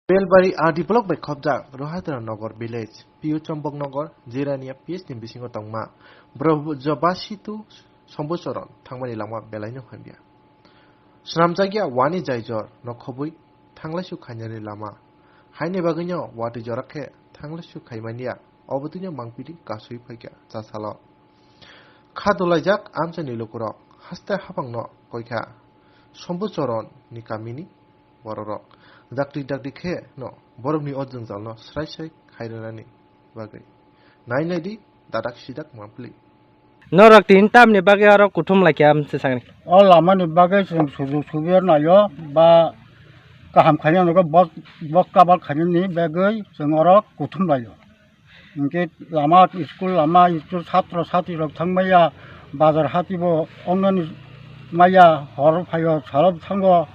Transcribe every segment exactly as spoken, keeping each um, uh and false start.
Belbari R D block bai khopjak Rohadra Nagar village, P U Chombok Nagar, Jirania P S ni bisingo tongma Brojobasitu Sombuchoron thangmani lama belaino hamya. Swnamjakya wani jaijor no khobwi thanglaisu khainani lama. Haini bagwino watwi jora khe thanglaisu khaimaniya, obo twino mangpili kasui phaikha chasalo. Kha dolaijak amchaini lukurok haste haphangno koikha Sombuchoron ni kamini bororok. Dakti dakti khe no borokni o jwngjalno srai srai khairwnani bagwi. Nai nai di, dadak sidak mapli. Norok tin tamni bagwi oro kuthum laikha amse sangni. O lamani bagwi chwng sujuk subiyo naio ba kaham khaina nogo bok, bok kabal khainani bagwi chwng oro kuthum laio. Hinkhe lama, school lama, school satro satrirok thangmaya, bazar hatibo wngnani maya, hor phaio salo thango,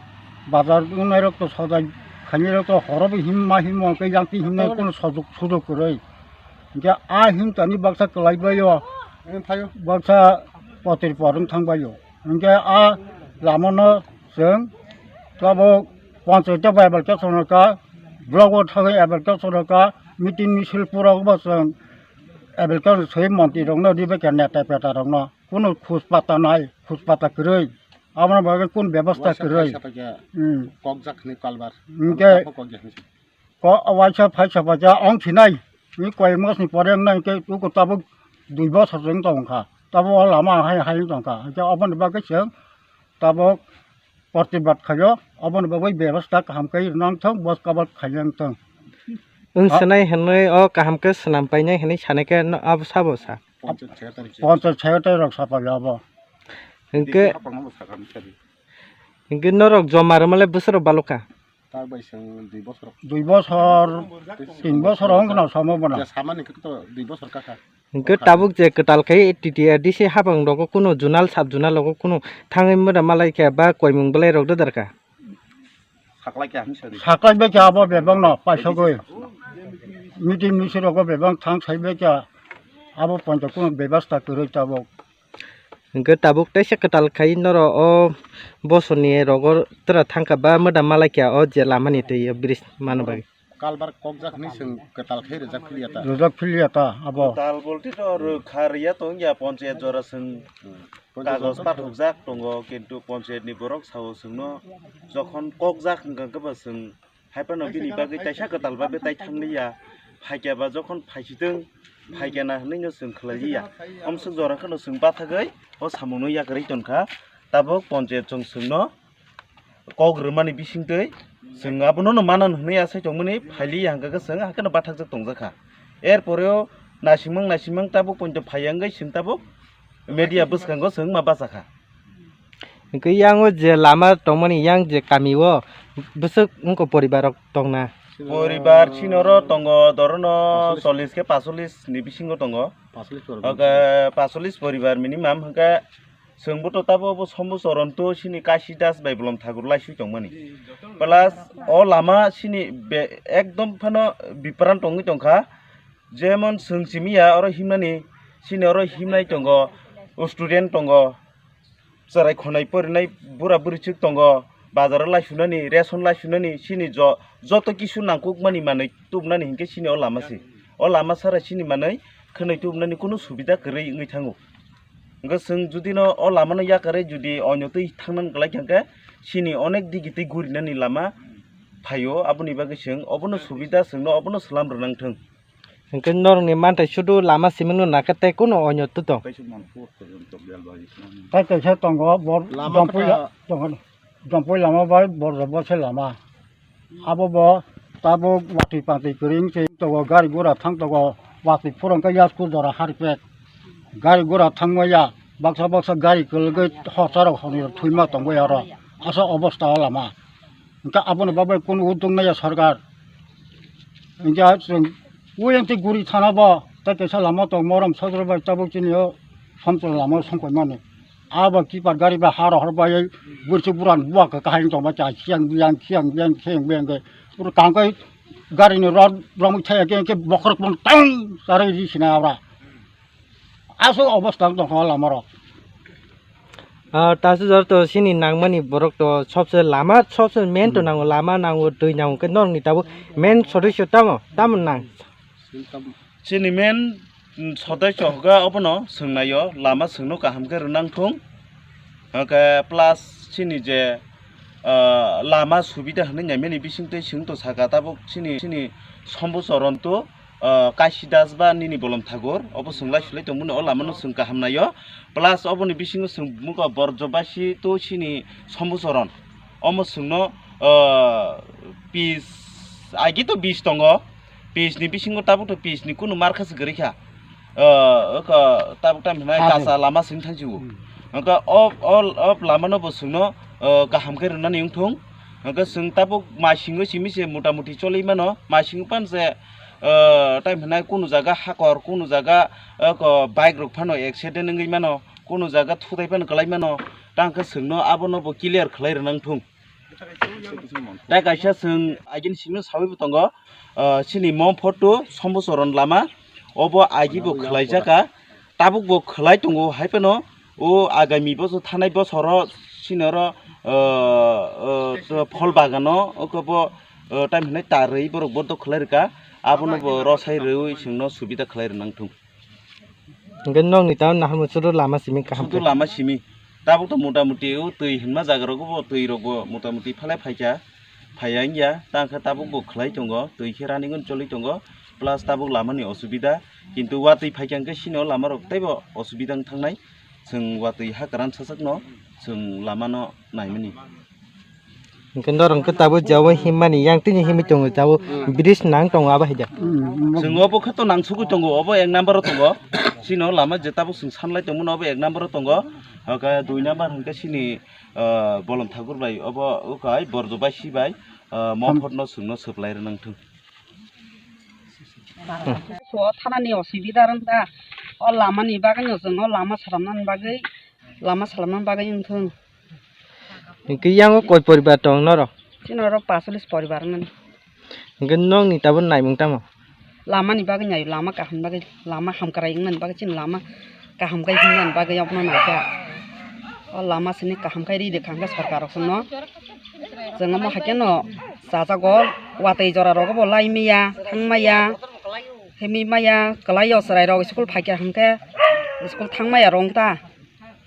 bazar wngnairok to sodai khainairok to horobo himma himma hwnkhe yakti himnai kunu sojok sujok kwrwi. Hinkhe a himtani baksa kwlaibaio, baksa potir porwng thangbaio. Hinkhe a lamano chwng tabuk ponchayato bai application rwkha, blogo thangwi application rwkha, meeting misil pura wngba chwng application swi montrirokno ribaikha neta petarokno. Kunu khuj pata nai, khuj pata kwrwi. Aboni bagwi kunu bebostha kwrwi. Hmm. Hinkhe Ko waisa phaisa phaisa ong thinai. Ni koi mas ni pore wngnai hinkhe tuku tabuk dui bosor se wng tong kha. Tabuk o lama hai hai wng tong kha. Hinkhe oboni bagwi chwng tabuk protibad khaio. Oboni bagwi bebostha kaham khe rwna wng thung, bos kabal khaina wng thung. Wng swnai hinwi o kaham khe swnam painai hinwi sanai khe no abo sabo sa. Panchayat secretary rok sa paio abo. Hinkhe, hinkhe norok joma rwmale bwswk rok balokha. Dui bosor, tin bosor wng khna samo bono. Hinkhe tabuk je kwtal khai T T A D C hapang rogo kunu zonal, sub zonal rogo kunu thangwi moda malai khe ba koimung belai rok dadar kha. Saklai bai khe abo bebak no paisogwi. Meeting misil rogo bebak thang sai bai khe abo ponto kunu bebasta kwrwi tabuk. Hinkhe tabuk teisa kwtal khai norok o bosoni rogo tora thangkha ba moda malai kha o je lamani twi o bridge mano bagwi. Kalbar kokjak hinwi chwng kwtal khai rijak philiya ta. Rijak philiya ta abo. Kwtal bolte to rwkha rwya tongya ponchayat jora chwng kagoj pathokjak tongo, kintu ponchayat ni borok sao chwngno jokhon kokjak hwnkha khe ba chwng Hai phano bini bagwi taisa kwtal ba betai thang liya. Phaikya ba jokhon phaisitwng, phaikya na hinwi no chwng khlai liya. Omswk jora kheno chwng bathagwi o samungno yakarwi tongkha. Tabuk ponchayat chwng chwngno kok rwmani bisingtwi chwng abono no manan hinwi asai tongmani phai liya hwnkha khe chwng hakheno bathakjak tongjakha. Er poreo naisingmang naisingmang tabuk poito phaiya wngwi chwng tabuk media bwskango chwng ma bachakha. Hwnkhe yang o je lama tongmani yang je kami o bwswk wngkha poribar rok tongna? Poribar chini oro tongo dorono chollish khe pasolis ni bisingo tongo. Pasolis poribar. Oke, pasolis poribar minimum hwnkhe chwng boto tabo bo Sombu Choron to chini Kasi Das bai Bolom Thakur laiswi tongmani. Plus o lama chini be-, ekdom phano bipran tongwi tongkha. Jemon chwng simi ya oro himnani, chini oro himnai tongo, student tongo, chwrai khonai porinai bura bwrwi chwk tongo, bazaro laisunani, ration laisunani, chini jo-, joto kisu nangkukmani manwi tubunani hinkhe chini o lama se. O lama sara chini manwi khwnwi tubunani kunu subida kwrwi wngwi thango. Hwnkhe chwng judino o lamano yakarwi judi onyo twi thangnani kwlai kha hwnkhe chini onek digi twi gurinani lama phaio, aboni bagwi chwng obono subida chwngno obono swlam rwnang thwng. Hwnkhe norokni manthai sudu lama simingno nakha tei kunu onyo twi tong? Tai kaisa tongo, bor Lama Jompui la-, tongo, Jompui lama bai Borjobo se lama. Abo bo tabuk watwi patwi kwrwi wngse tongo, gari gura thang tongo, watwi phurung khe yasku jora harpek. Gari gura thangmaya, baksa baksa gari kwlwgwi horsarok hornirok thwima tongbai oro. Aswk obosta o lama. Hwnkhe aboni bagwi kunu uddog naiya sorkar. Hwnkhe chwng oyang twi guri thana bo tei kaisa lama tong morom sodro bai tabuk chini o somcholo lama songkoi mani. Abo tipar gari bai ha rohor bai bwrwswk bwrang buwa khe kahai wng tongma cha chiyang biyang chiyang biyang chiyang biyang khe pura tangkhe gari ni rod romwi thaya khe khe bokhorok tong tang charwi ri sinai abra. Aswk obosta wng tongkha o lama rok. Ah, tasu jor to sini nangmani borok to sobse lama, sobse main to Hmm. nango, lama nango, twi nango, ke norokni tabuk main sodosyo tamo, tamo nang? Chini main, mm, sodosyo hwnkha obono swngnaio, lama swngno kaham khe rwnang thung. Hwnkhe plus chini je, ah, lama subida hwnwi naimani bisingtwi swng to saka tabuk chini, chini Sombu Choron to, ah, Kashi Das ba nini Bolom Thakur, obo swng lai sulai tongmani o lamano swng kaham naio. Plus oboni bisingo swng mugo Borjobasi to chini Sombu Choron. Omo swngno, ah, pis, agi to bis tongo. Pis ni bisingo tabuk to pis ni kunu markha se kwrwi kha. Ah, oko tabuk tam hinai Abo. Kasa lama swng thang jibo. Hmm. Hwnkhe o, o, o lamano bo swngno, ah, kaham khe rwnani wng thung. Hwnkhe swng tabuk masingo simi se mota moti choli mano. Masingo pan se, ah, tam hinai kunu jaga hakor, kunu jaga, ah, ko bike rok phano accident wngwi mano, kunu jaga thutai phano kwlai mano. Tang khe swngno abono bo clear khlai rwnang thung. Tai kaisa chwng agini simi sawi bo tongo, ah, chini Mom Photo Sombu Choron lama, obo agi bo khwlai jaka, tabuk bo khwlai tongo, hai phano o agami boso thanai bosoro chini oro, ah, ah, phol bagano oko bo, ah, tam hinai tarwi borok bondo khwlai rwkha, abono bo rosai rwi chwngno subida khwlai rwnang thung. Hwnkhe nokni tamo nahar mung sudu lama simi kaham Sudu khe. Lama simi. Tabuk to mota moti o twi hinma jaga rogo bo twi rok bo mota moti phalai phaikha, phaiya wngya. Tang khe tabuk bo khwlai tongo, twi khe running on choli tongo. Plus tabuk lama ni osubida. Kintu watwi phaikha hwnkhe sini o lama rok teibo osubida wng thangnai. Chwng watwi ha kwran sachakno chwng lama no naimani. Hwnkhe norok hwnkhe tabuk jabo himmani yang tini himwi tongo, tabuk bridge nang tongo abo hai da. Chwng obo khe to nangsugwi tongo, obo ek number o tongo. Chini o lama je tabuk chwng sanlai tongmani obo ek number o tongo. Hwnkhe dui number hwnkhe chini, ah, Bolom Thakur bai obo ukai Borjo bai si bai, ah, Mom Photo no chwngno swplai rwnang thung. So thanani osubida rwng da. O lamani bagwi no chwng o lama salamnani bagwi, lama salamnani bagwi wng thung. Hwnkhe yango koi poribar tong norok? Chini oro pasolis poribar wngmani. Hwnkhe nokni tabuk naimung tamo? Lamani bagwi naio, lama kaham bagwi, lama hamkrai wngmani bagwi chini lama kaham khe himnani bagwi abono naikha. O lama sini kaham khe ri rwkha hwnkhe sorkar rok chwngno. Chwng omo haikhe no chajago, watwi jora rogo bo lai maya, thang maya, himwi maya, kwlai o chwrai rok school phaikha hwnkhe school thang maya rwng ta.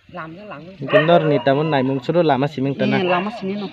Hwnkhe norni tamo naimung suru lama simi wng tana? Eh, lama simi no.